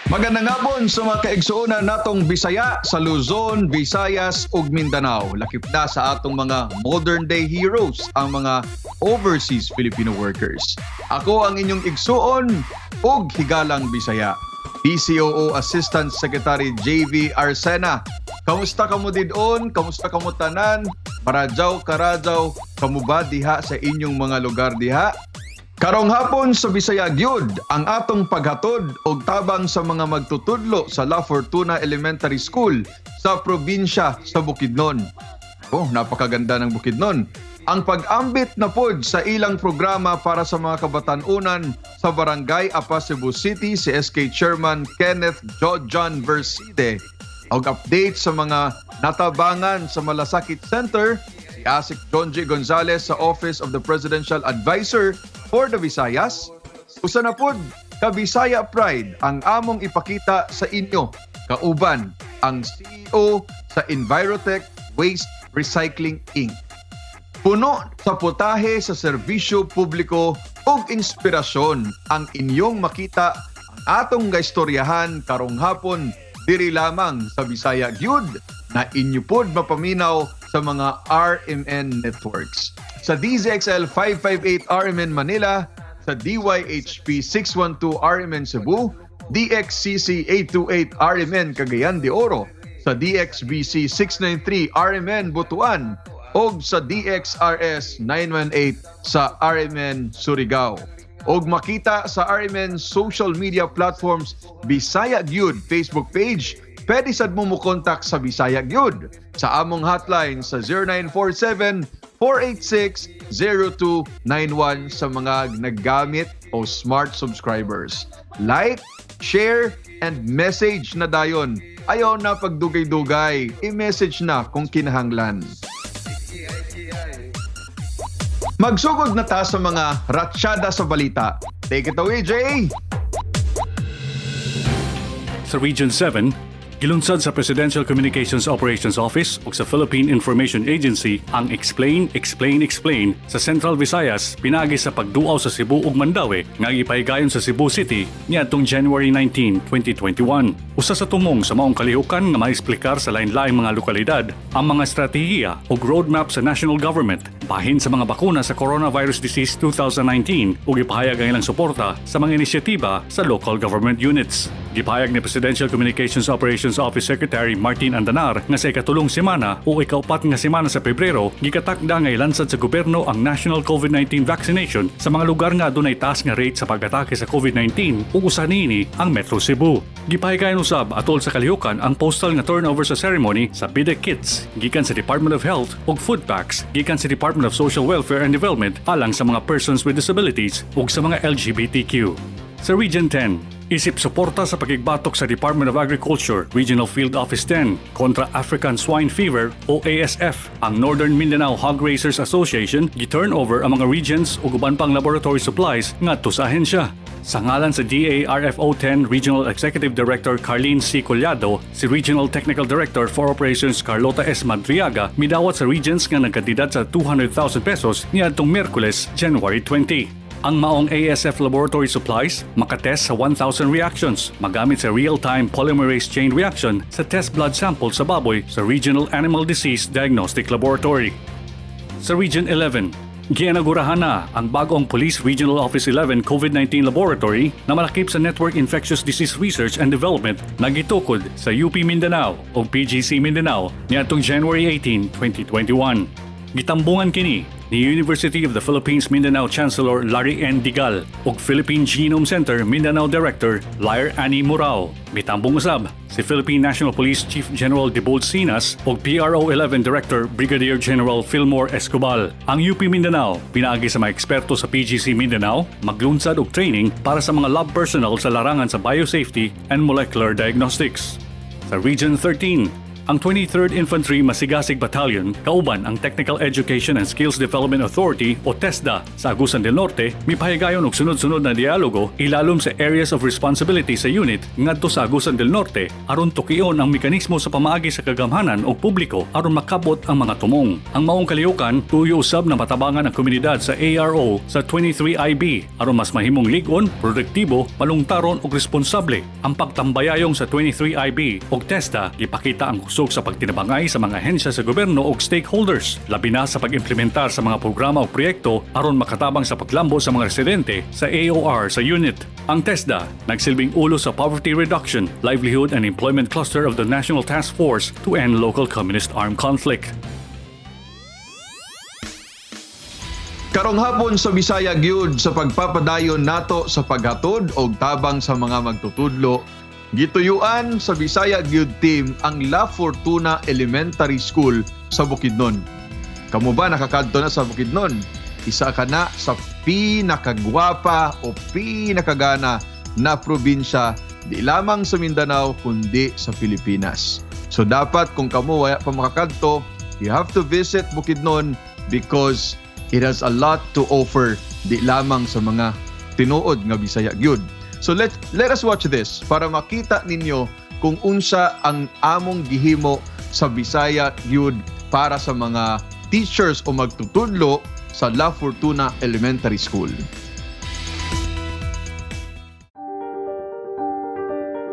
Magandang hapon sa mga kaigsuonan natong Bisaya sa Luzon, Visayas ug Mindanao. Lakip na sa atong mga modern day heroes, ang mga overseas Filipino workers. Ako ang inyong igsuon ug higalang Bisaya, PCOO Assistant Secretary JV Arsena. Kamusta kamo didon? Kamusta kamo tanan? Maradyaw karadyaw kamo ba diha sa inyong mga lugar diha? Karong hapon sa Bisaya Gyud, ang atong paghatod og tabang sa mga magtutudlo sa La Fortuna Elementary School sa probinsya sa Bukidnon. Oh, napakaganda ng Bukidnon. Ang pag-ambit na pod sa ilang programa para sa mga kabatanunan sa Barangay Apa, Cebu City, si SK Chairman Kenneth Jojon Verside. Og update sa mga natabangan sa Malasakit Center, si Asec John G. Gonzalez sa Office of the Presidential Advisor for the Visayas. Usa na pod ka Bisaya Pride ang among ipakita sa inyo kauban ang CEO sa Envirotech Waste Recycling Inc. Puno sa putahe sa serbisyo publiko ug inspirasyon ang inyong makita ang atong gaistoryahan karong hapon diri lamang sa Bisaya Gyud na inyo pod mapaminaw sa mga RMN networks. Sa DZXL 558 RMN Manila, sa DYHP 612 RMN Cebu, DXCC 828 RMN Cagayan de Oro, sa DXBC 693 RMN Butuan, ug sa DXRS 918 sa RMN Surigao. Og makita sa RMN social media platforms, Bisaya Gyud Facebook page. Pwede sad mo mo-contact sa Bisaya Gyud sa among hotline sa 0947 486 0291 sa mga naggamit o smart subscribers. Like, share, and message na dayon. Ayaw na pagdugay-dugay. I-message na kung kinahanglan. Magsugod na ta sa mga ratsyada sa balita. Take it away, Jay! Sa Region 7, gilunsad sa Presidential Communications Operations Office ug sa Philippine Information Agency ang Explain, Explain, Explain sa Central Visayas pinaagi sa pagduaw sa Cebu ug Mandaue nga gipahigayon sa Cebu City niadtong January 19, 2021. Usa sa tumong sa maong kalihukan nga maeksplikar sa lain-laing mga lokalidad ang mga estratehiya ug roadmap sa national government bahin sa mga bakuna sa Coronavirus Disease 2019 ug ipahayag ang ilang suporta sa mga inisyatiba sa local government units. Gipahayag ni Presidential Communications Operations Office Secretary Martin Andanar nga sa ikatulong semana o ikaupat nga semana sa Pebrero gikatakda nga ilansad sa gobyerno ang national COVID-19 vaccination sa mga lugar nga adunay taas nga rate sa pag-atake sa COVID-19 ug usa niini ang Metro Cebu. Gipahigayon usab atol sa kalihukan ang postal nga turnover sa ceremony sa BIDA kits gikan sa Department of Health ug food packs gikan sa Department of Social Welfare and Development alang sa mga persons with disabilities ug sa mga LGBTQ. Sa Region 10, isip suporta sa pagigbatok sa Department of Agriculture Regional Field Office 10 kontra African Swine Fever o ASF, ang Northern Mindanao Hog Raisers Association gi-turn over ang mga reagents ug uban pang laboratory supplies ngadto sa ahensya. Sa ngalan sa DARFO 10 Regional Executive Director Carlene C. Collado, si Regional Technical Director for Operations Carlota S. Madriaga midawat sa reagents nga nagkantidad sa 200,000 pesos niadtong Miyerkules, January 20. Ang maong ASF laboratory supplies makatest sa 1,000 reactions magamit sa real-time polymerase chain reaction sa test blood sample sa baboy sa Regional Animal Disease Diagnostic Laboratory. Sa Region 11, giinagurahan na ang bagong Police Regional Office 11 COVID-19 Laboratory na malakip sa Network Infectious Disease Research and Development na gitukod sa UP Mindanao o PGC Mindanao niadtong January 18, 2021. Gitambungan kini ni University of the Philippines Mindanao Chancellor Larry N. Digal ug Philippine Genome Center Mindanao Director Lyre Annie Murao. Mitambong usab si Philippine National Police Chief General Debold Sinas ug PRO 11 Director Brigadier General Fillmore Escobal. Ang UP Mindanao pinaagi sa mga eksperto sa PGC Mindanao maglunsad og training para sa mga lab personnel sa larangan sa biosafety and molecular diagnostics. Sa Region 13, Ang 23rd Infantry Masigasig Battalion kauban ang Technical Education and Skills Development Authority o TESDA sa Agusan del Norte mipahigayon og sunod-sunod na dialogo ilalom sa areas of responsibility sa unit ngadto sa Agusan del Norte aron tukion ang mekanismo sa pamaagi sa kagamhanan og publiko aron makabot ang mga tumong. Ang maong kalihukan, tuyo usab na matabangan ang komunidad sa ARO sa 23IB aron mas mahimong lig-on, produktibo, malungtaron ug responsable ang pagtambayayong sa 23IB ug TESDA. Gipakita ang kusog sa pagtinabangay sa mga ahensya sa gobyerno ug stakeholders, labi na sa pag-implementar sa mga programa o proyekto aron makatabang sa paglambo sa mga residente sa AOR sa unit. Ang TESDA nagsilbing ulo sa Poverty Reduction, Livelihood and Employment Cluster of the National Task Force to End Local Communist Armed Conflict. Karong hapon sa Bisaya gyud, sa pagpapadayon nato sa paghatod og tabang sa mga magtutudlo, gituyuan sa Bisaya gyud team ang La Fortuna Elementary School sa Bukidnon. Kamo ba, nakakadto na sa Bukidnon? Isa ka na sa pinakagwapa o pinakagana na probinsya di lamang sa Mindanao kundi sa Pilipinas. So dapat kung kamo wala pa makakadto, you have to visit Bukidnon because it has a lot to offer di lamang sa mga tinuod nga Bisaya gyud. So let us watch this para makita ninyo kung unsa ang among gihimo sa Bisaya gyud para sa mga teachers o magtutudlo sa La Fortuna Elementary School.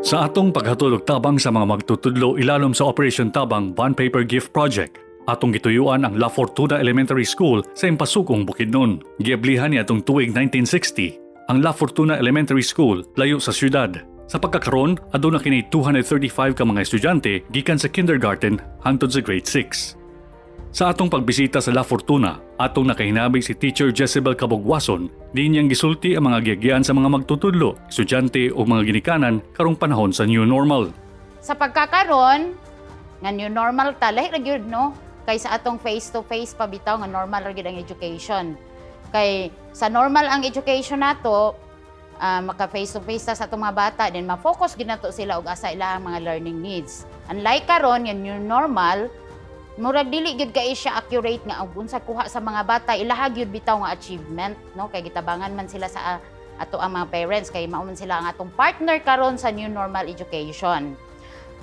Sa atong paghatod og tabang sa mga magtutudlo ilalom sa Operation Tabang Bond Paper Gift Project, atong gituyuan ang La Fortuna Elementary School sa Impasugong, Bukidnon. Giablihan niadtong tuig 1960 ang La Fortuna Elementary School layo sa syudad. Sa pagkakaron, aduna kini 235 ka mga estudyante gikan sa kindergarten hangtod sa grade 6. Sa atong pagbisita sa La Fortuna, atong nakahinabi si Teacher Jezebel Kabugwason, diin niyang gisulti ang mga giyagyan sa mga magtutudlo, estudyante o mga ginikanan karong panahon sa new normal. Sa pagkakaron nga new normal ta, lahi ra gyud, no, kay sa atong face to face pa bitaw nga normal ra gyud ang education. Kay sa normal ang education nato, maka face to face ta sa atong mga bata, then ma-focus gyud nato sila og asa ilahang mga learning needs. Unlike karon nga new normal, murag dili gyud kay siya accurate nga og unsa kuha sa mga bata, ilaha gyud bitaw nga achievement, no, kay gitabangan man sila sa ato ang mga parents kay mao man sila ang atong partner karon sa new normal education.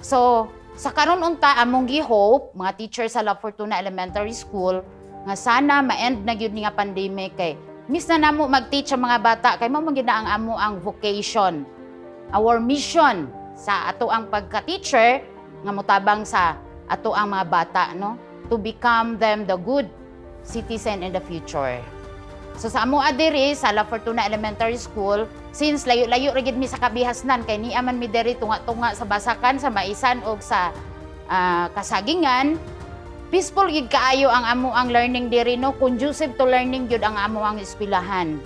So, sa karon unta, among gi-hope mga teacher sa La Fortuna Elementary School nga sana ma-end na gyud ni nga pandemic kay miss na namo mag-teach sa mga bata kay mao man gyud na ang amo ang vocation. Our mission sa ato ang pagka-teacher nga motabang sa ato ang mga bata, no, to become them the good citizen in the future. So sa amo diri sa La Fortuna Elementary School, since layo-layo ra gid mi sa kabihasnan kay niya man mi diri tunga-tunga sa Basakan, sa Maisan og sa Kasagingan, peaceful gid kaayo ang amo ang learning diri, no, conducive to learning gyud ang amo ang eskwelahan.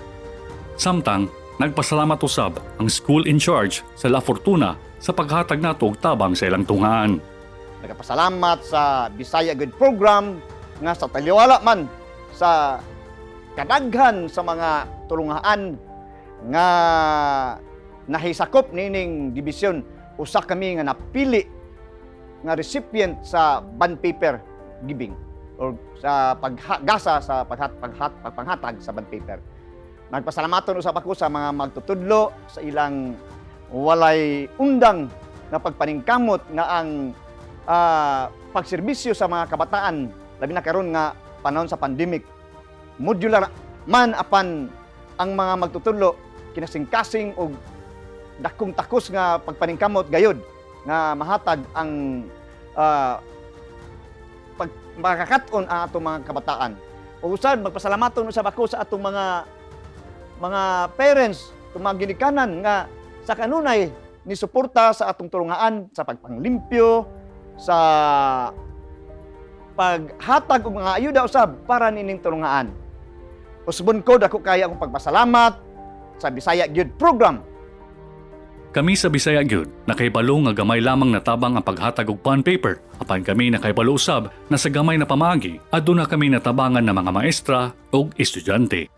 Samtang, nagpasalamat usab ang school in charge sa La Fortuna sa paghatag nato og tabang sa ilang tungaan. Nagapasalamat sa Bisaya Good Program nga sa taliwala man sa kadaghan sa mga tulungaan nga nahisakop nining dibisyon, usa kami nga napili nga recipient sa bond paper giving or sa paggasa sa paghat, paghat, pagpanghatag sa bond paper. Nagpasalamaton usab ako sa mga magtutudlo sa ilang walay undang na pagpaningkamot nga ang pagserbisyo sa mga kabataan, labi na karon nga panahon sa pandemic. Modular man apan ang mga magtutudlo kinasingkasing og dakong takos nga pagpaningkamot gayud nga mahatag ang pag makakaton ang atong mga kabataan. Ug usab magpasalamaton usab ako sa atong mga parents, atong mga ginikanan nga sa kanunay ni suporta sa atong tulungaan sa pagpanglimpyo, sa paghatag og mga ayuda usab para nining tulungaan. Usbon ko, dako kaya akong pagpasalamat sa Bisaya Gyud Program. Kami sa Bisaya gyud nakahibalo nga gamay lamang natabang ang paghatag og bond paper, apan kami nakahibalo usab na sa gamay na pamaagi aduna kami natabangan ng mga maestra ug estudyante.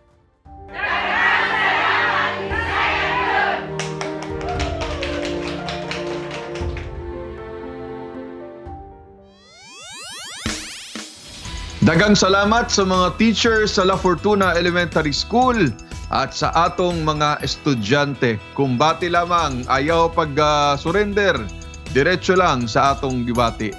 Daghang salamat sa mga teachers sa La Fortuna Elementary School at sa atong mga estudyante. Kumbati lamang, ayaw pag surrender. Diretso lang sa atong gibati.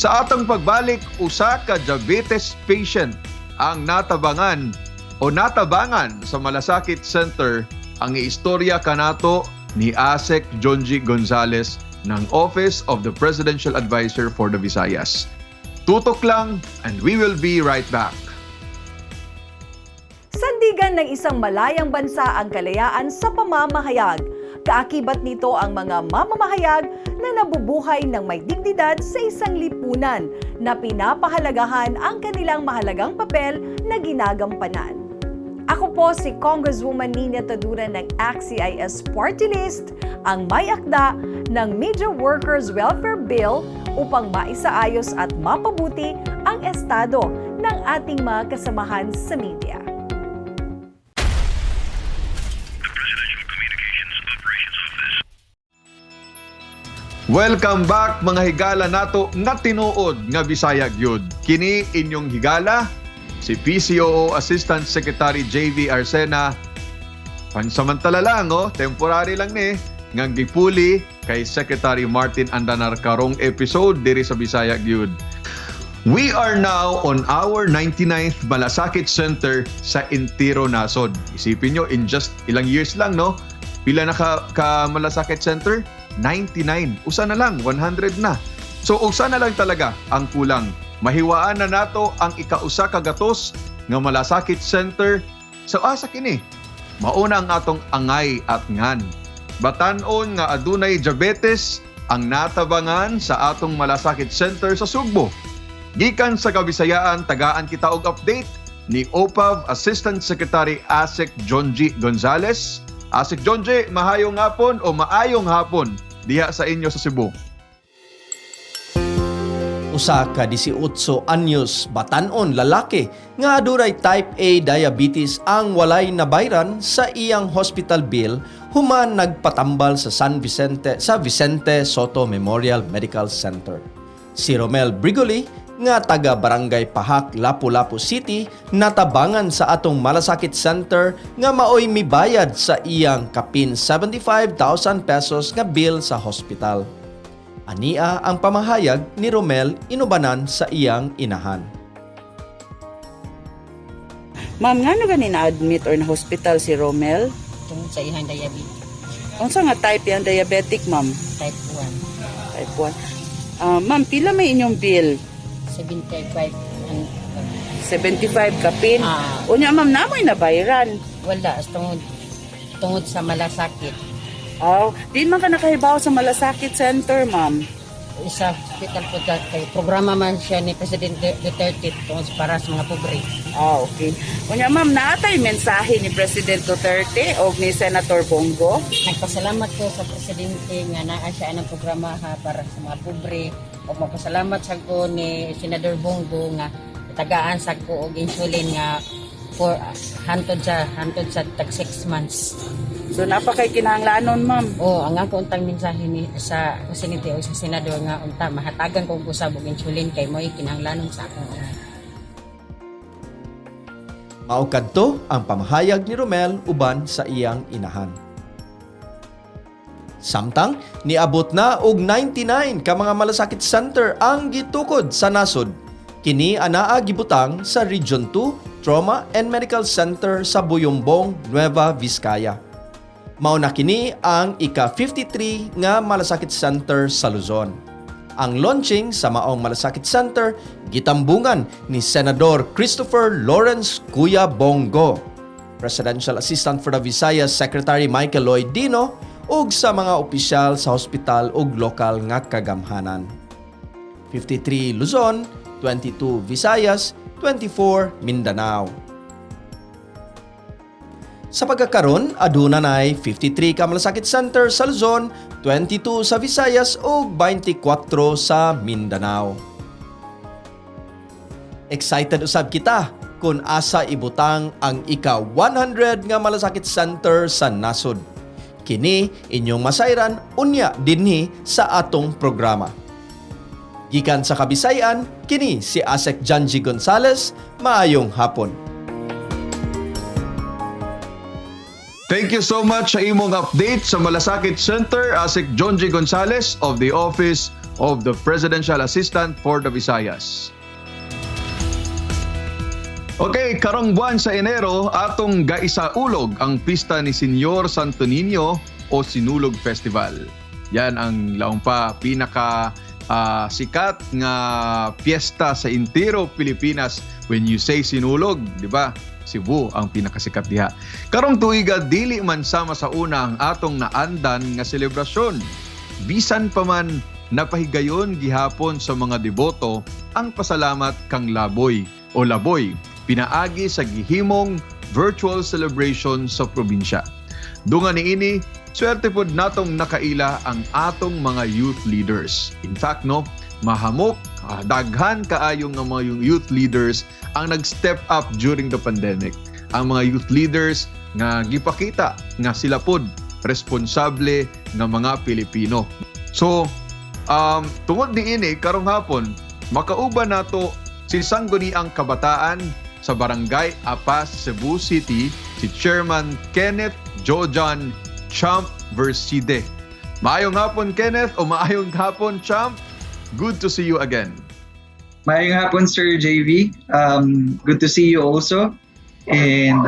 Sa atong pagbalik, usa ka diabetes patient ang natabangan o natabangan sa Malasakit Center. Ang istorya kanato ni Asec Jonji Gonzales ng Office of the Presidential Advisor for the Visayas. Tutok lang and we will be right back. Sandigan ng isang malayang bansa ang kalayaan sa pamamahayag. Kaakibat nito ang mga mamamahayag na nabubuhay ng may dignidad sa isang lipunan na pinapahalagahan ang kanilang mahalagang papel na ginagampanan. Ako po si Congresswoman Nina Taduran ng ACT-CIS Party List, ang may akda ng Media Workers Welfare Bill upang maisaayos at mapabuti ang estado ng ating mga kasamahan sa media. Welcome back, mga higala nato nga tinuod nga Bisaya gyud. Kini inyong higala, si PCOO Assistant Secretary JV Arsena. Pansamantala lang oh, temporary lang ni nga gipuli kay Secretary Martin Andanar karong episode diri sa Bisaya gyud. We are now on our 99th Malasakit Center sa Entiro Nasod. Isipin nyo, in just ilang years lang, no? Pila na ka Malasakit Center? 99. Usa na lang, 100 na. So usa na lang talaga ang kulang. Mahiwaan na nato ang ikausa ka gatos nga Malasakit Center sa asa kini. Mauna ang atong angay at ngan. Batan-on nga adunay diabetes ang natabangan sa atong Malasakit Center sa Sugbo. Gikan sa Kabisayaan, tagaan kita og update ni OPAV Assistant Secretary Asec Jonji Gonzales. Asec Jonji, mahayong hapon o maayong hapon diha sa inyo sa Cebu. Usa ka 18 anyos batanon lalaki nga adunay type A diabetes ang walay nabayran sa iyang hospital bill human nagpatambal sa San Vicente sa Vicente Soto Memorial Medical Center. Si Romel Brigoli nga taga Barangay Pahak, Lapu-Lapu City natabangan sa atong Malasakit Center nga maoy mibayad sa iyang kapin 75,000 pesos nga bill sa hospital. Ania ang pamahayag ni Romel inubanan sa iyang inahan. Ma'am, ngano gani na-admit or na-hospital si Romel? Tungod sa iyang diabetes. Unsa nga type yang diabetic, ma'am? Type 1. Type 1. Ah, ma'am, pila may inyong bill? 75 and 75 kapin. Ah. Unya, ma'am, namoy nabayran. Wala tungod tungod sa malasakit. Oh, di man ka nakahibaw sa Malasakit Center, ma'am. Sa hospital po kay programa man siya ni President Duterte tungod para sa mga pobre. Ah, okay. Unya, ma'am, naatay mensahe ni President Duterte o ni Senator Bong Go? Nagpasalamat ko sa presidente nga naa siya ang programa ha para sa mga pobre o magpasalamat sa ko ni Senador Bong Go nga tagaan sa ko og insulin nga for hantod sa tag 6 months. So, napakay kinahanglanon, ma'am. Oh, ang ako untang mensahe ni sa presidente o sa senador nga unta mahatagan kog usab og insulin kay mo'y kinahanglanon sa akong una. Mao kadto ang pamahayag ni Romel uban sa iyang inahan. Samtang niabot na og 99 ka mga Malasakit Center ang gitukod sa nasod. Kini anaa gibutang sa Region 2 Trauma and Medical Center sa Buyumbong, Nueva Vizcaya. Mao na kini ang ika-53 nga Malasakit Center sa Luzon. Ang launching sa maong Malasakit Center gitambungan ni Senador Christopher Lawrence Kuya Bong Go, Presidential Assistant for the Visayas Secretary Michael Lloyd Dino ug sa mga opisyal sa hospital ug lokal nga kagamhanan. 53 Luzon, 22 Visayas, 24 Mindanao. Sa pagkakaron, aduna nay 53 ka Malasakit Center sa Luzon, 22 sa Visayas ug 24 sa Mindanao. Excited usab kita kung asa ibutang ang ika-100 nga Malasakit Center sa nasod. Kini inyong masayran unya dinhi sa atong programa. Gikan sa Kabisayan, kini si Asec Janji Gonzales, maayong hapon. Thank you so much sa imong update sa Malasakit Center, Asec John G. Gonzales of the Office of the Presidential Assistant for the Visayas. Okay, karong buwan sa Enero, atong gaisaulog ang pista ni Senyor Santo Niño o Sinulog Festival. Yan ang laong pa pinaka sikat nga piyesta sa entero Pilipinas. When you say Sinulog, di ba? Cebu ang pinakasikat diha. Karong tuiga, dili man sama sa una ang atong naandan nga selebrasyon. Bisan pa man napahigayon gihapon sa mga deboto ang pasalamat kang Laboy o Laboy pinaagi sa gihimong virtual celebration sa probinsya. Dunga niini, swerte pod natong nakaila ang atong mga youth leaders. In fact, no, mahamok, daghan kaayo nga mga youth leaders ang nag-step up during the pandemic. Ang mga youth leaders nga gipakita nga sila pod responsable nga mga Pilipino. So, tungod niini, karong hapon, makauban nato si Sangguniang Kabataan sa Barangay Apas, Cebu City, si Chairman Kenneth Jojan Champ Verside. Maayong hapon, Kenneth, o maayong hapon, Champ. Good to see you again. Maayong hapon, Sir JV. Good to see you also. And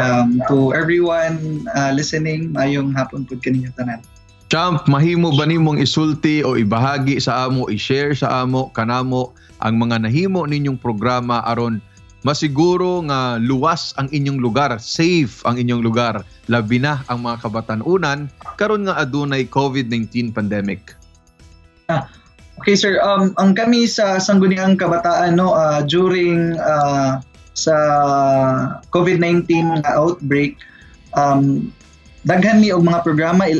to everyone listening, maayong hapon pud kaninyo tanan. Champ, mahimo ba nimong isulti o ibahagi sa amo, i-share sa amo, kanamo, ang mga nahimo ninyong programa aron masiguro nga luwas ang inyong lugar, safe ang inyong lugar, labi na ang mga kabatanunan karon nga adunay COVID-19 pandemic? Okay, sir, ang kami sa Sangguniang Kabataan, no, during sa COVID-19 nga outbreak, daghan mi og mga programa.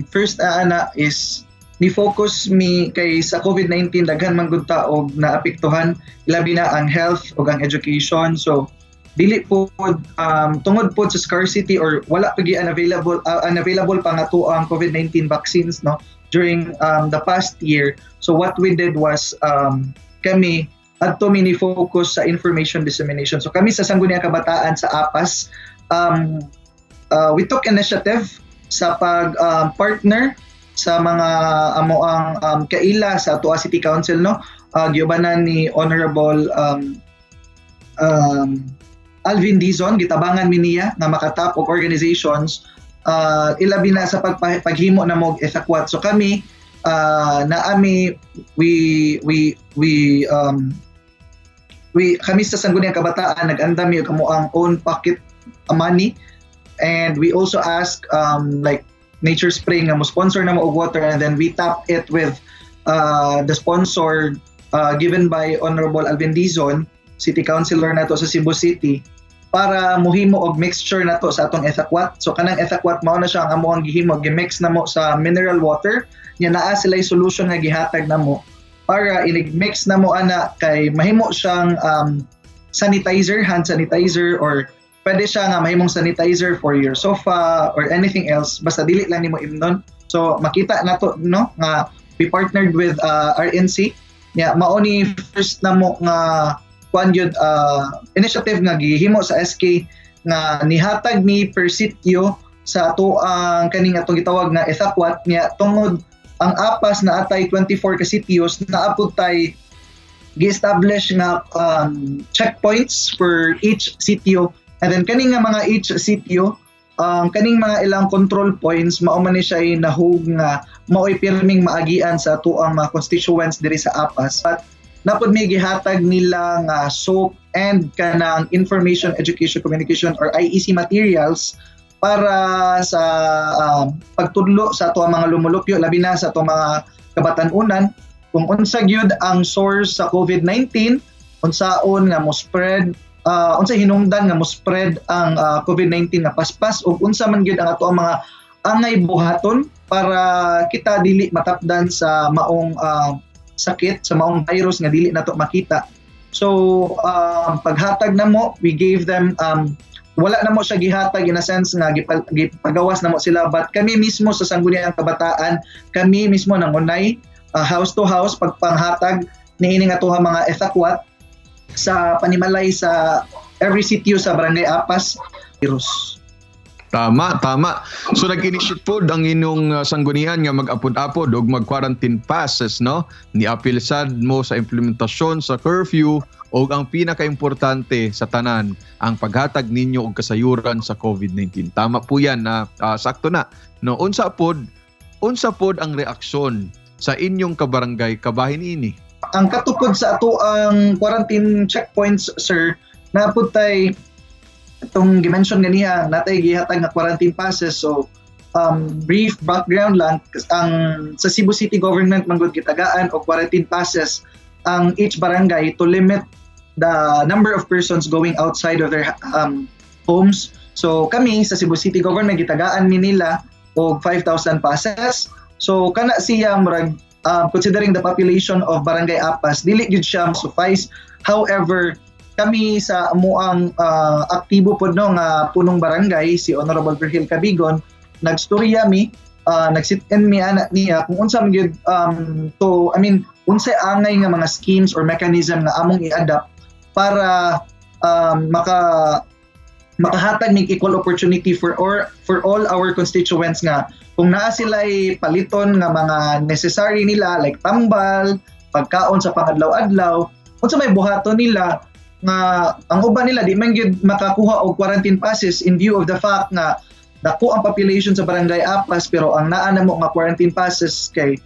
First ana is ni focus mi kay sa COVID-19 daghan man gud ta og naapektuhan, labi na ang health ug ang education. So dili pod tungod pod sa scarcity or wala pa gyud unavailable pa nga ang COVID-19 vaccines, no, during the past year. So what we did was kami adto mi ni focus sa information dissemination. So kami sa Sangguniang Kabataan sa Apas, we took initiative sa pag partner sa mga amo ang kaila sa atoa City Council, no, giubanan ni Honorable Alvin Dizon. Gitabangan mi niya nga makatap og organizations, ilabi na sa paghimo na mo ethaquat. So kami naami we kami sa Sangguniang Kabataan, nag-andam mi og amo ang own pocket money, and we also ask like Nature Spring nga mo sponsor na mo og water, and then we tap it with the sponsor given by Honorable Alvin Dizon, City Councilor nato sa Cebu City, para muhimo og mixture nato sa atong ethaquat. So kanang ethaquat, mao na siya ang amoang gihimo, gimix na mo sa mineral water nya. Naa sila solution nga gihatag namo para inig-mix na mo ana kay mahimo siyang sanitizer, hand sanitizer, or pwede siya nga mahimong sanitizer for your sofa or anything else, basta dili lang nimo imnon. So makita nato, no, nga we partnered with RNC nya. Mao ni first namo nga kuan gyud, initiative nga gihimo sa SK nga nihatag mi per sitio sa ato ang kaning atong gitawag nga ethaquat nya. Tungod ang Apas na atay 24 ka sitios, naa pud tay gi-establish nga checkpoints for each sitio, and then kaning nga mga each sitio, kaning mga ilang control points, mao man ni siya nahug nga mao'y pirming maagian sa atoang mga constituents diri sa Apas. But naa pod may gihatag nila nga soap and kanang information, education, communication or IEC materials para sa pagtudlo sa ato ang mga lumulupyo, labi na sa ato mga kabatanunan, kung unsa gyud ang source sa COVID-19, unsaon nga mo spread, unsa hinungdan nga mo spread ang COVID-19 nga paspas, ug unsa man gyud ang ato ang mga angay buhaton para kita dili matapdan sa maong sakit, sa maong virus nga dili nato makita. So paghatag na mo, we gave them, wala na mo siya gihatag in a sense nga gipagawas na mo sila, but kami mismo sa Sangguniang Kabataan, kami mismo nangunay house to house pagpanghatag. niini nga atuha mga ethakwat sa panimalay sa every sitio sa Barangay Apas virus. Tama, tama. So nag-initiate pod ang inyong sanggunian nga mag-apod-apod og mag-quarantine passes, no? Ni-apil sad mo sa implementasyon sa curfew og ang pinakaimportante sa tanan, ang paghatag ninyo og kasayuran sa COVID-19. Tama po 'yan na sakto na. No, unsa pod ang reaksyon sa inyong kabarangay kabahin ini? Ang katukod sa ato ang quarantine checkpoints, sir, napud tay itong gimension ganiha, natay gihatag nga quarantine passes. So brief background lang, ang sa Cebu City Government manggod gitagaan og quarantine passes ang each barangay to limit the number of persons going outside of their homes. So kami sa Cebu City Government, gitagaan mi nila og 5,000 passes. So kana siya murag considering the population of Barangay Apas, dili gyud siya suffice. However, kami sa amuang aktibo pod, no, nga punong barangay, si Honorable Virgil Cabigon, nagstorya mi, nagsit in mi ana niya kung unsa man gyud to, I mean, unsay angay nga mga schemes or mechanism nga among i-adapt para makahatag mig equal opportunity for all our constituents nga kung naa sila'y paliton nga mga necessary nila like tambal, pagkaon sa pangadlaw-adlaw, unsa may buhaton nila nga ang uban nila di man gyud makakuha og quarantine passes in view of the fact nga dako ang population sa Barangay Apas pero ang naa namo nga quarantine passes kay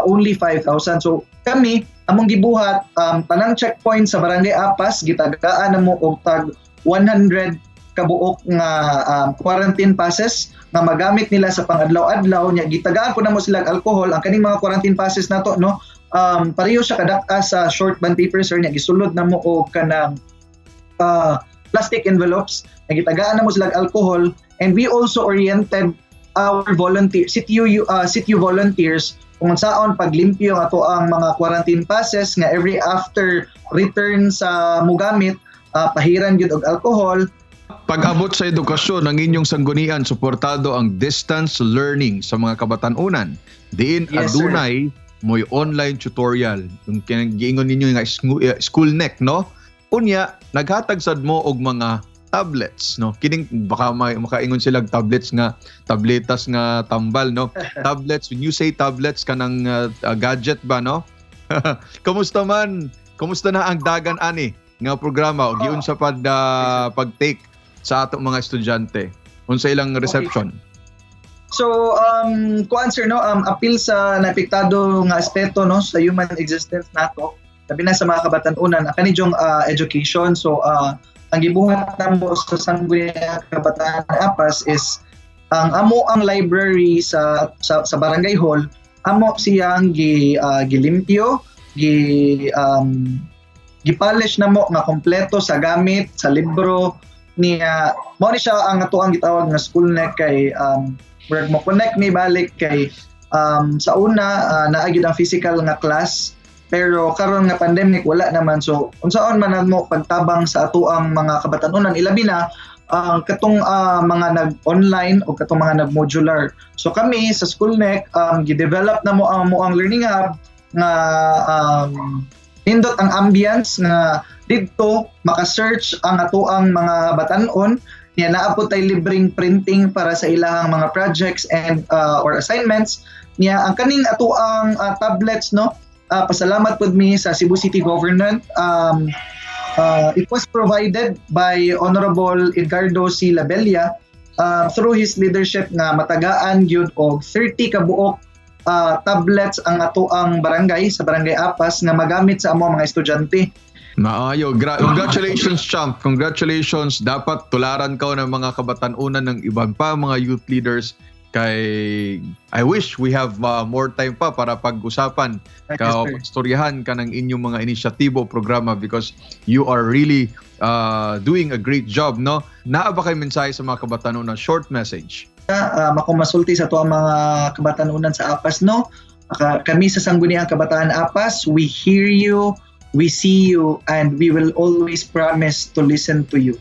only 5,000. So kami, among gibuhat, tanang checkpoint sa Barangay Apas gitagaan namo og tag 100 kabuok nga quarantine passes nga magamit nila sa pangadlaw-adlaw. Nya gitagaan po namo sila og alcohol. Ang kaning mga quarantine passes nato, no, pareho siya kadak-a sa short bond paper, sir. Nya gisulod namo og kanang plastic envelopes nga gitagaan namo sila og alcohol, and we also oriented our volunteer sitio volunteers kung unsaon paglimpyo ang ato ang mga quarantine passes nga every after return sa mugamit, pahiran gyud og alcohol. Pag-abot sa edukasyon, ang inyong sanggunian suportado ang distance learning sa mga kabatanunan. Diin Yes, sir. Adunay mo'y online tutorial. Yung giingon ninyo nga school neck, no? Unya, naghatag sad mo og mga tablets, no? Kining baka makaingon sila og tablets nga tabletas nga tambal, no? Tablets, when you say tablets, kanang gadget ba, no? Kamusta man? Kamusta na ang dagan ani nga programa o giunsa pad pag-take sa atong mga estudyante? Unsa ilang reception? So, kuan, sir, no, appeal sa naepektado nga aspeto, no, sa human existence nato, labi na sa mga kabatanunan, ang kanijong education. So, ang gibuhat namo sa Sangguniang Kabataan Apas is ang amo ang library sa barangay hall, amo siyang gilimpyo, gi-polish namo nga kompleto sa gamit, sa libro niya. Mao ni siya ang atoang gitawag nga school neck kay murag mo connect mi balik kay sa una naa gyud ang physical nga class pero karon nga pandemic wala naman. So unsaon man namo pagtabang sa atoang mga kabatanunan, ilabi na ang katong mga nag-online o katong mga nag-modular? So kami sa Schoolneck, gi-develop na mo ang mo ang learning hub nga nindot ang ambience nga didto maka-search ang atoang mga batan-on niya. Naa po tay libreng printing para sa ilahang mga projects and or assignments niya. Ang kaning atoang tablets, no, pasalamat pud mi sa Cebu City Government. It was provided by Honorable Edgardo C. Labella through his leadership nga matagaan gyud og 30 ka buok tablets ang atoang barangay sa Barangay Apas nga magamit sa among mga estudyante. Maayo. Congratulations, champ. Congratulations. Dapat tularan ka ng mga kabatanunan ng ibang pa mga youth leaders kay I wish we have more time pa para pag-usapan ka, Sir. Pagstoryahan ka ng inyong mga inisyatibo, programa, because you are really doing a great job, no? Naa ba kay mensahe sa mga kabatanunan, short message? Makumasulti sa atoang mga kabatanunan sa Apas, no? Kami sa Sangguniang Kabataan Apas, we hear you, we see you, and we will always promise to listen to you.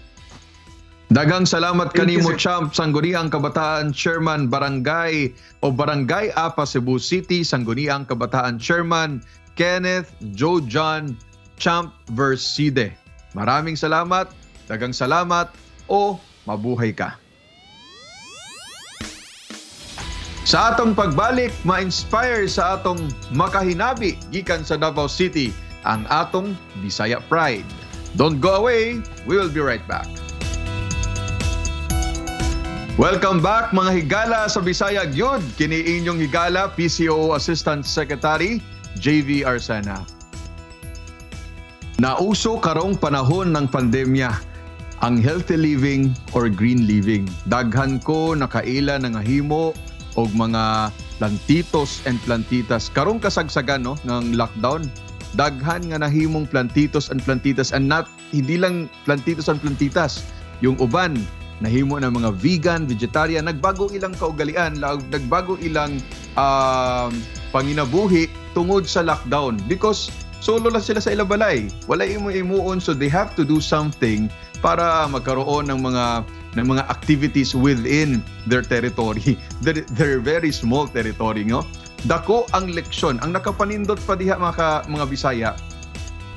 Daghang salamat Thank you, kanimo, sir. champ. Sangguniang Kabataan Chairman Barangay o Barangay Apas, Cebu City, Sangguniang Kabataan Chairman Kenneth Joe John Champ Verside. Maraming salamat, daghang salamat, o mabuhay ka. Sa atong pagbalik, ma-inspire sa atong makahinabi gikan sa Davao City ang atong Bisaya Pride. Don't go away, we will be right back. Welcome back, mga higala sa Bisaya Gyud. Kini inyong higala, PCO Assistant Secretary JV Arsena. Nauso karong panahon ng pandemya ang healthy living or green living. Daghan ko nakaila nga himo og mga plantitos and plantitas karong kasagsagan, no, ng lockdown. Daghan nga nahimong plantitos and plantitas, and not hindi lang plantitos and plantitas, yung uban nahimo ng mga vegan, vegetarian, nagbago ilang kaugalian, nagbago ilang panginabuhi tungod sa lockdown because solo lang sila sa ilang balay. Wala imo imuon, so they have to do something para magkaroon ng mga activities within their territory. Their very small territory, no? Dako ang leksyon, ang nakapanindot pa diha, mga Bisaya.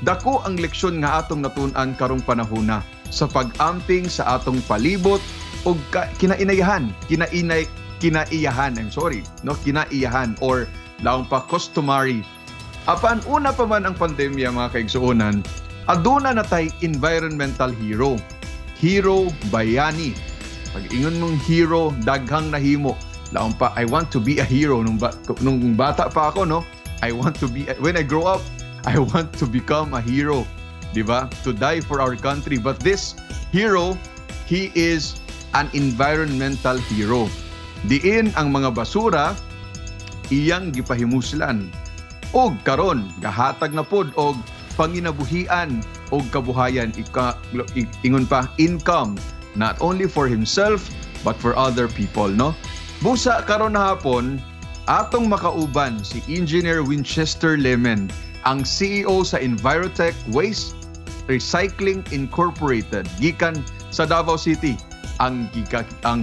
Dako ang leksyon nga atong natun-an karong panahona sa pag-amping sa atong palibot og kinainayahan, kinaiyahan, I'm sorry, no, kinaiyahan or laong pa customary. Apan una pa man ang pandemya, mga kaigsuonan, aduna na tay environmental hero. Hero Bayani. Pag ingon mong hero, daghang nahimo. Laong pa, I want to be a hero nung bata pa ako, no? I want to be when I grow up, I want to become a hero. Di ba? To die for our country. But this hero, he is an environmental hero. Diin ang mga basura iyang gipahimuslan. Og karon gahatag na pod og panginabuhian og kabuhayan, ingon pa income, not only for himself but for other people, no? Busa karon na hapon atong makauban si Engineer Winchester Lemon, ang CEO sa Envirotech Waste Recycling Incorporated gikan sa Davao City, ang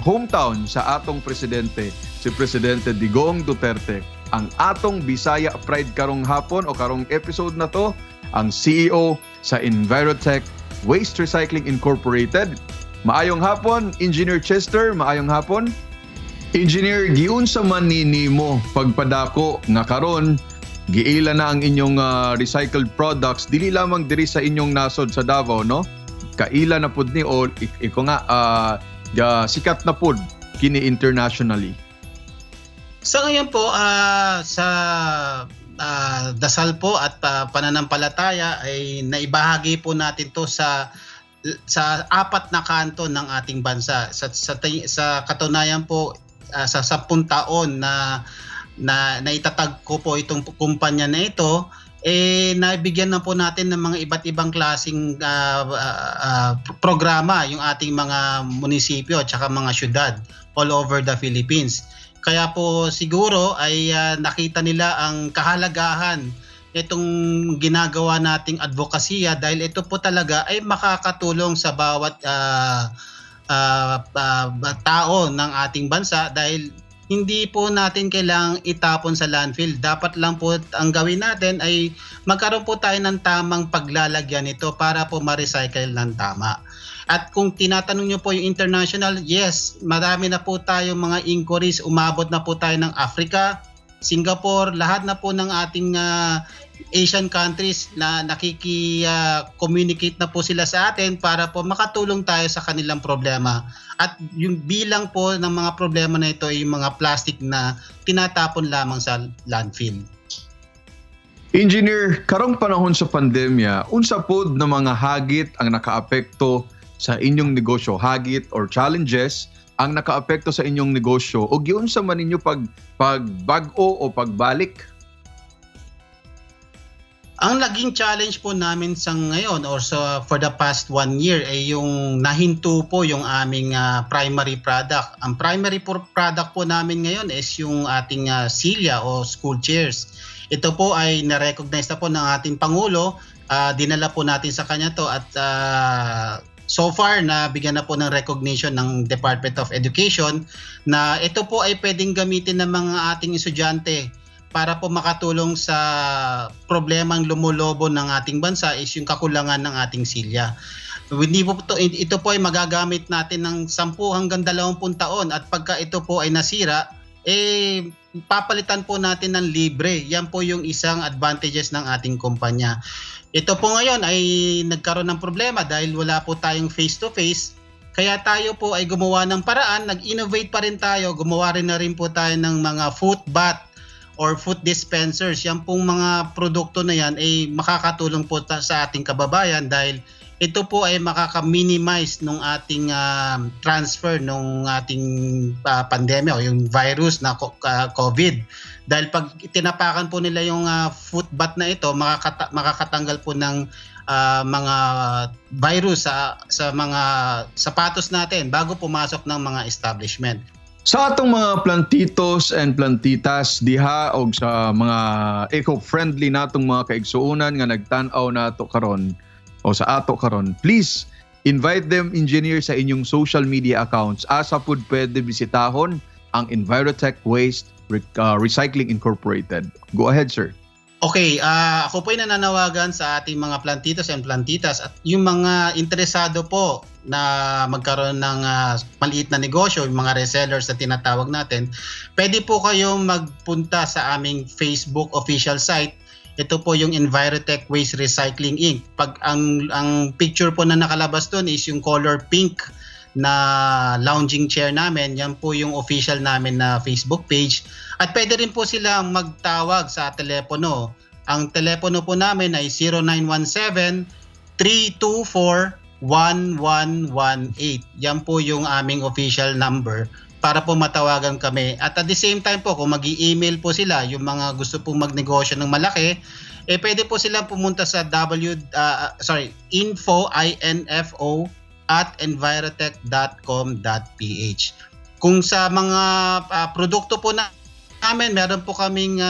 hometown sa atong presidente, si Presidente Digong Duterte. Ang atong Bisaya Pride karong hapon o karong episode na to, ang CEO sa Envirotech Waste Recycling Incorporated. Maayong hapon, Engineer Chester, maayong hapon. Engineer, giunsa man ni nimo pagpadako nga karon giila na ang inyong recycled products dili lamang diri sa inyong nasod sa Davao, no? Kaila na pud ni o iko nga sikat na pud kini internationally. Sa ngayon po, sa dasal po at pananampalataya ay naibahagi po natin to sa apat na kanto ng ating bansa. Sa katunayan po, sa 10 taon na na naitatag ko po itong kumpanya na ito, eh nabigyan na po natin ng mga iba't ibang klaseng programa yung ating mga munisipyo at saka mga syudad all over the Philippines. Kaya po siguro ay nakita nila ang kahalagahan itong ginagawa nating advokasya dahil ito po talaga ay makakatulong sa bawat tao ng ating bansa dahil hindi po natin kailangang itapon sa landfill. Dapat lang po ang gawin natin ay magkaroon po tayo ng tamang paglalagyan nito para po ma-recycle ng tama. At kung tinatanong nyo po yung international, yes, marami na po tayong mga inquiries. Umabot na po tayo ng Africa, Singapore, lahat na po ng ating Asian countries na nakiki-communicate na po sila sa atin para po makatulong tayo sa kanilang problema. At yung bilang po ng mga problema na ito ay yung mga plastic na tinatapon lamang sa landfill. Engineer, karong panahon sa pandemya, unsa pod na mga hagit ang nakaapekto sa inyong negosyo, hagit or challenges ang nakaapekto sa inyong negosyo o giunsa man ninyo pagbag-o o pagbalik? Ang naging challenge po namin sa ngayon or sa for the past one year ay yung nahinto po yung aming primary product. Ang primary product po namin ngayon is yung ating silya o school chairs. Ito po ay na-recognize na po ng ating Pangulo. Dinala po natin sa kanya to at so far nabigyan na po ng recognition ng Department of Education na ito po ay pwedeng gamitin ng mga ating estudyante Para po makatulong sa problemang lumulobo ng ating bansa is yung kakulangan ng ating silya. Hindi po ito po ay magagamit natin ng 10 hanggang 20 taon at pagka ito po ay nasira, eh papalitan po natin ng libre. Yan po yung isang advantages ng ating kumpanya. Ito po ngayon ay nagkaroon ng problema dahil wala po tayong face-to-face. Kaya tayo po ay gumawa ng paraan, nag-innovate pa rin tayo, gumawa rin na rin po tayo ng mga foot bath or foot dispensers. Yan pong mga produkto na yan ay makakatulong po sa ating kababayan dahil ito po ay makaka-minimize nung ating transfer nung ating pandemya o yung virus na COVID. Dahil pag tinapakan po nila yung foot bath na ito, makakatanggal po ng mga virus sa mga sapatos natin bago pumasok ng mga establishment. Sa atong mga plantitos and plantitas diha og sa mga eco-friendly natong mga kaigsuonan nga nagtan-aw nato karon o sa ato karon, please invite them, Engineer, sa inyong social media accounts. Asa pud pwede bisitahon ang Envirotech Waste Recycling Incorporated? Go ahead, sir. Okay, ako po ay nananawagan sa ating mga plantitos and plantitas at yung mga interesado po na magkaroon ng maliit na negosyo, yung mga resellers na tinatawag natin, pwede po kayong magpunta sa aming Facebook official site. Ito po yung Envirotech Waste Recycling Inc. Pag ang picture po na nakalabas doon is yung color pink na lounging chair namin, yan po yung official namin na Facebook page. At pwede rin po silang magtawag sa telepono. Ang telepono po namin ay 0917 324 1118. Yan po yung aming official number para po matawagan kami. At the same time po, kung mag email po sila, yung mga gusto pong magnegosyo ng malaki, eh pwede po silang pumunta sa w sorry, info info @envirotech.com.ph. Kung sa mga produkto po namin, meron po kaming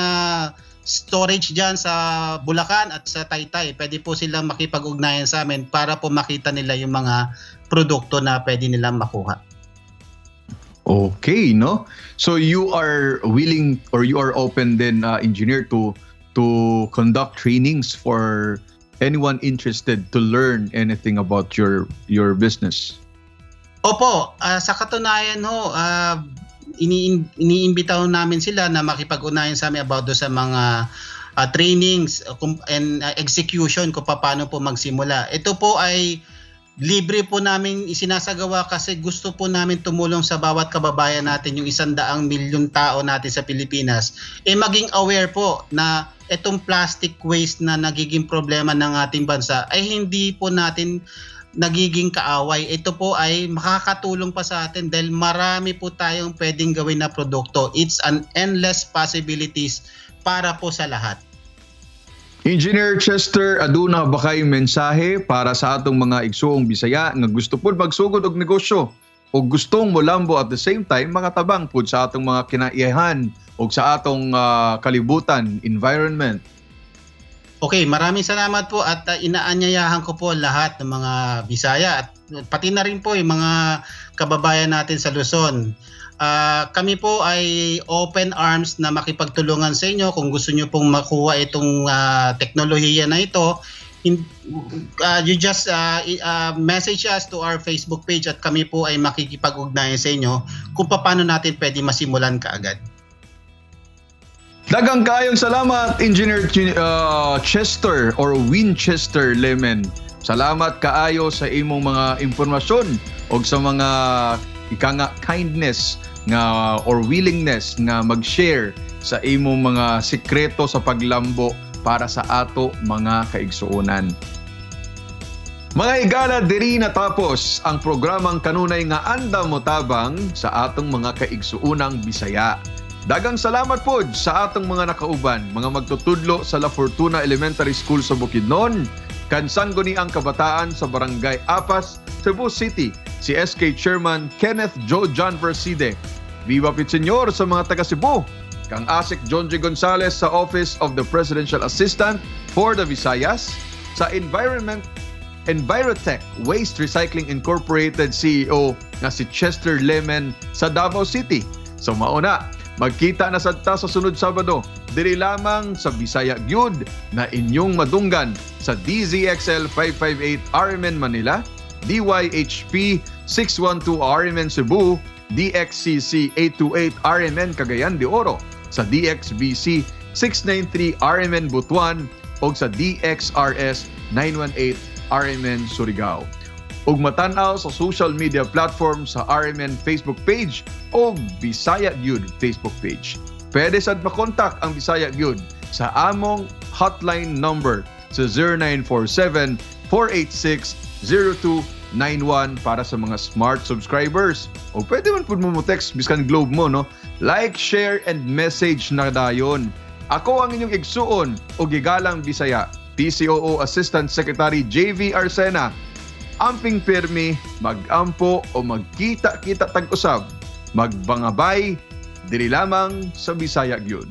storage dyan sa Bulacan at sa Taytay. Pwede po silang makipag-ugnayan sa amin para po makita nila yung mga produkto na pwede nilang makuha. Okay, no? So you are willing or you are open then, Engineer, to conduct trainings for anyone interested to learn anything about your business? Opo, sa katunayan ho, iniimbitahan namin sila na makipag-ugnayan sa amin about do sa mga trainings and execution kung paano po magsimula. Ito po ay libre po namin isinasagawa kasi gusto po namin tumulong sa bawat kababayan natin, yung 100 milyon tao natin sa Pilipinas, eh maging aware po na itong plastic waste na nagiging problema ng ating bansa ay hindi po natin nagiging kaaway. Ito po ay makakatulong pa sa atin dahil marami po tayong pwedeng gawin na produkto. It's an endless possibilities para po sa lahat. Engineer Chester, aduna ba kay mensahe para sa atong mga igsuong Bisaya nga gusto pud magsugod og negosyo o gustong molambo, at the same time makatabang pud sa atong mga kinaiyahan o sa atong kalibutan, environment? Okay, maraming salamat po at inaanyayahan ko po lahat ng mga Bisaya at pati na rin po yung mga kababayan natin sa Luzon. Kami po ay open arms na makipagtulungan sa inyo kung gusto niyo pong makuha itong teknolohiya na ito. You just message us to our Facebook page at kami po ay makikipag-ugnayan sa inyo kung paano natin pwede masimulan kaagad. Daghang kayong salamat, Engineer Chester or Winchester Lemon. Salamat kaayo sa imong mga impormasyon o sa mga ika nga kindness nga or willingness nga mag-share sa imong mga sikreto sa paglambo para sa ato mga kaigsuonan. Mga higala, diri natapos ang programang kanunay nga andam motabang sa atong mga kaigsuonang Bisaya. Daghang salamat pod sa atong mga nakauban, mga magtutudlo sa La Fortuna Elementary School sa Bukidnon, kan Sangguniang Kabataan sa Barangay Apas, Cebu City, si SK Chairman Kenneth Joe John Verside. Viva Pit Señor sa mga taga Cebu, kang Asec John J. Gonzalez sa Office of the Presidential Assistant for the Visayas, sa Environment Envirotech Waste Recycling Incorporated CEO nga si Chester Lemon sa Davao City. So mauna, Magkita na sad ta sa sunod Sabado, diri lamang sa Bisaya Gyud na inyong madunggan sa DZXL 558 RMN Manila, DYHP 612 RMN Cebu, DXCC 828 RMN Cagayan de Oro, sa DXBC 693 RMN Butuan o sa DXRS 918 RMN Surigao. Ug matan-aw sa social media platform sa RMN Facebook page o Bisaya Gyud Facebook page. Pwede sad makontak ang Bisaya Gyud sa among hotline number sa 0947 486 0291 para sa mga Smart subscribers. O pwede man pud mo mo text biskan Globe mo, no? Like, share and message na dayon. Ako ang inyong igsuon o gigalang Bisaya, PCOO Assistant Secretary JV Arsena. Amping pirmi, magampo o magkita-kita tag-usab, magbangabay, diri lamang sa Bisaya Gyud.